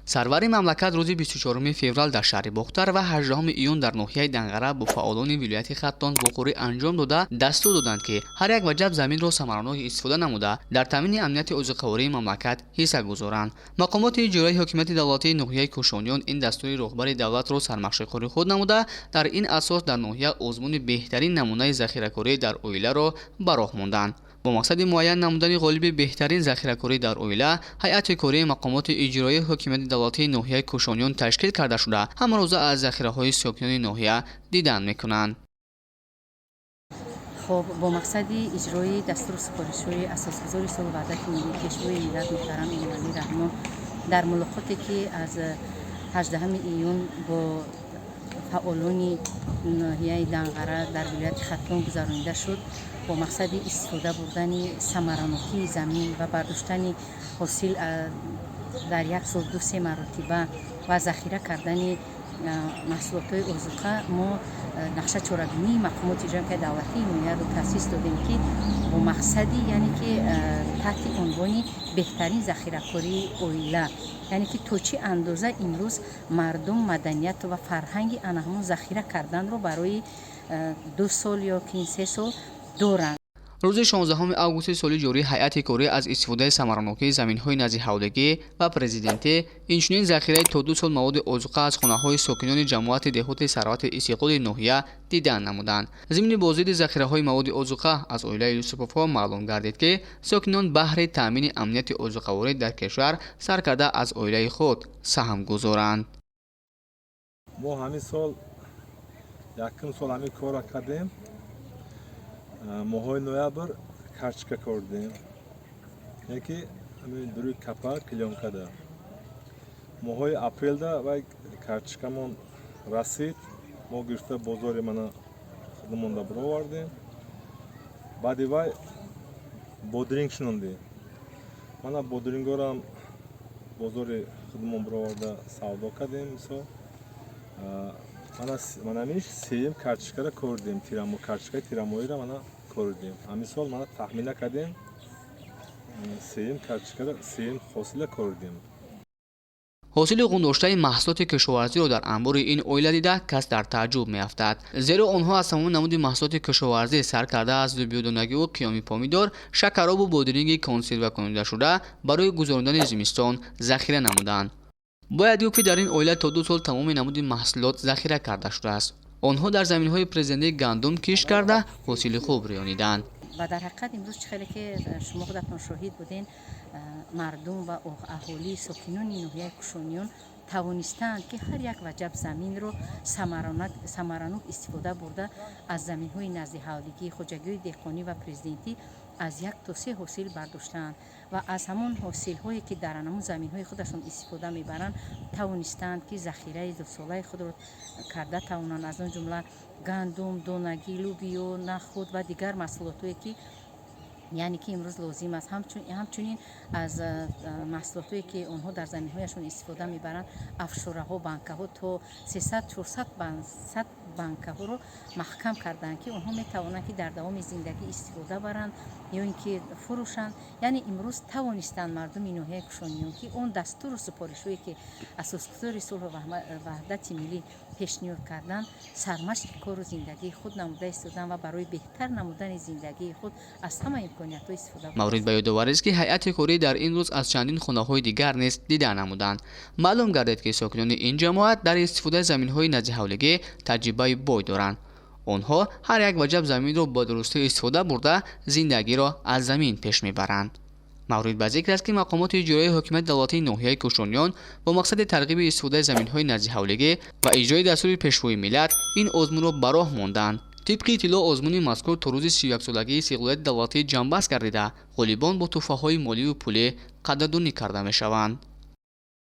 Сарвари мамлакат рӯзи 24 феврал дар шаҳри Бохтар ва 18 июн дар ноҳияи Данғара бо фаъолони вилояти Хатлон вохӯрӣ анҷом дода, дастур доданд, ки ҳар як ваҷаб заминро самаранок истифода намуда, дар таъмини амнияти озуқавории мамлакат ҳисса гузоранд. Мақомоти иҷроияи ҳокимияти давлатии ноҳияи Кӯшониён ин дастури роҳбари давлатро сармашқи кори худ намуда, дар ин асос дар ноҳия озмуни беҳтарин намунаи захиракорӣ дар оиларо ба роҳ монданд. Бо мақсади муайян намудани ғолиби беҳтарин захиракорӣ дар оила, ҳайати кории мақомоти иҷроияи ҳокимияти давлатии ноҳияи Кӯшониён ташкил карда шуда, ҳамарӯза аз захираҳои сокинони ноҳия дидан мекунанд. Хоб, бо мақсади иҷрои дастуру супоришҳои Асосгузори сулҳу ваҳдати миллӣ, Пешвои миллат муҳтарам Эмомалӣ Раҳмон дар мулоқоте, ки аз 18 июн бо фаъолони ноҳияи Данғара дар вилояти Хатлон гузаронида шуд, бо мақсади истифода бурдани самаранокии замин ва бардоштани ҳосил дар як сол ду-се маротиба ва захира кардани маҳсулотҳои озуқа, мо нақша чорабинии мақомоти иҷроияи давлатии ноҳияро таъсис додем, ки бо мақсади, яъне ки таҳти унвони беҳтарин захиракории оила, яъне ки то чӣ андоза имрӯз мардум маданият ва фарҳанги ана ҳамон захира карданро барои 2 сол ё ки 3 сол доранд. Рӯзи 16 августи соли ҷорӣ ҳайати корӣ аз истифодаи самаранокии заминҳои наздиҳавлигӣ ва президентӣ, инчунин захираи то 2 сол маводи озуқа аз хонаҳои сокинони ҷамоати деҳоти Сарвати Истиқлоли ноҳия дидан намуданд. Зимни боздиди захираҳои маводи озуқа аз оилаи Юсуповҳо маълум гардид, ки сокинон баҳри таъмини амнияти озуқаворӣ дар кишвар сар карда аз оилаи худ саҳм гузоранд. Мо ҳамин сол, якум сол ҳамин корро кардем. Моҳои ноябр картошка кордем, яке ҳамин дуруи капа клеёнкада. Моҳои апрелда вай картошкамон расид, мо гирифта бозори мана худамонда бировардем. Баъди вай бодринг шинондем. Мана бодрингорам бозори худамон бироварда савдо кардем. Мисол, манамиш сеюм картошкара кордем, тирамо, картошкаи тирамоиро мана кордем. Ҳамин сол мана тахмина кардем, сеюм картошкара, сеюм ҳосила кордем. Ҳосили ғундоштаи маҳсулоти кишоварзиро дар анбори ин оила дида, кас дар тааҷҷуб меафтад, зеро онҳо аз тамоми намуди маҳсулоти кишоварзӣ, сар карда аз лӯбиёдонагиву қиёми помидор, шакаробу бодринги консервакунидашуда, барои гузарондани зимистон захира намуданд. Бояд гуфт, ки дар ин оила то 2 сол тамоми намуди маҳсулот захира карда шудааст. Онҳо дар заминҳои президентӣ гандум кишт карда, ҳосили хуб рӯёниданд. Ва дар ҳақиқат имрӯз, чӣ хеле ки шумо худатон шоҳид буден, мардум ва аҳолии сокинони ноҳияи Кушониён тавонистаанд, ки ҳар як ваҷаб заминро самаранок истифода бурда, аз заминҳои наздиҳавлигӣ, хоҷагиҳои деҳқонӣ ва президентӣ аз як то се ҳосил бардоштаанд ва аз ҳамон ҳосилҳое, ки дар ҳамон заминҳои худашон истифода мебаранд, тавонистаанд, ки захираи дусолаи худро карда тавонанд, аз он ҷумла гандум, донагӣ, лӯбиё, нахӯд ва дигар маҳсулотҳое, ки яъне ки имрӯз лозим аст. Ҳамчунин аз маҳсулотҳое, ки онҳо дар заминҳояшон истифода мебаранд, афшораҳо, банкаҳо, то 300, 400 сад банкаҳоро маҳкам кардаанд, ки онҳо метавонанд, ки дар давоми зиндагӣ истифода баранд ё ин ки фурӯшанд. Яъне имрӯз тавонистанд мардуми ноҳияи Кушониён, ки он дастуру супоришҳое, ки Асосгузори сулҳу ваҳдати миллӣ пешниҳод карданд, сармашқи кору зиндагии худ намуда истоданд ва барои беҳтар намудани зиндагии худ аз ҳама имкониятҳо истифода. Маврид ба ёдоварист, ки ҳайати корӣ дар ин рӯз аз чандин хонаҳои дигар низ дида намуданд. Маълум гардид, ки сокинони ин ҷамоат дар истифодаи заминҳои наздиҳавлигӣ таҷрибаи бой доранд. Онҳо ҳар як ваҷаб заминро ба дурустӣ истифода бурда, зиндагиро аз замин пеш мебаранд. Маврид ба зикр аст, ки мақомоти иҷроияи ҳокимияти давлатии ноҳияи Кӯшониён бо мақсади тарғиби истифодаи заминҳои наздиҳавлигӣ ва иҷрои дастури Пешвои миллат ин озмунро ба роҳ монданд. Тибқи иттилоъ, озмуни мазкур то рӯзи 31-солагии истиқлолияти давлатӣ ҷамъбаст гардида, ғолибон бо тӯҳфаҳои моливу пулӣ қадрдонӣ карда мешаванд.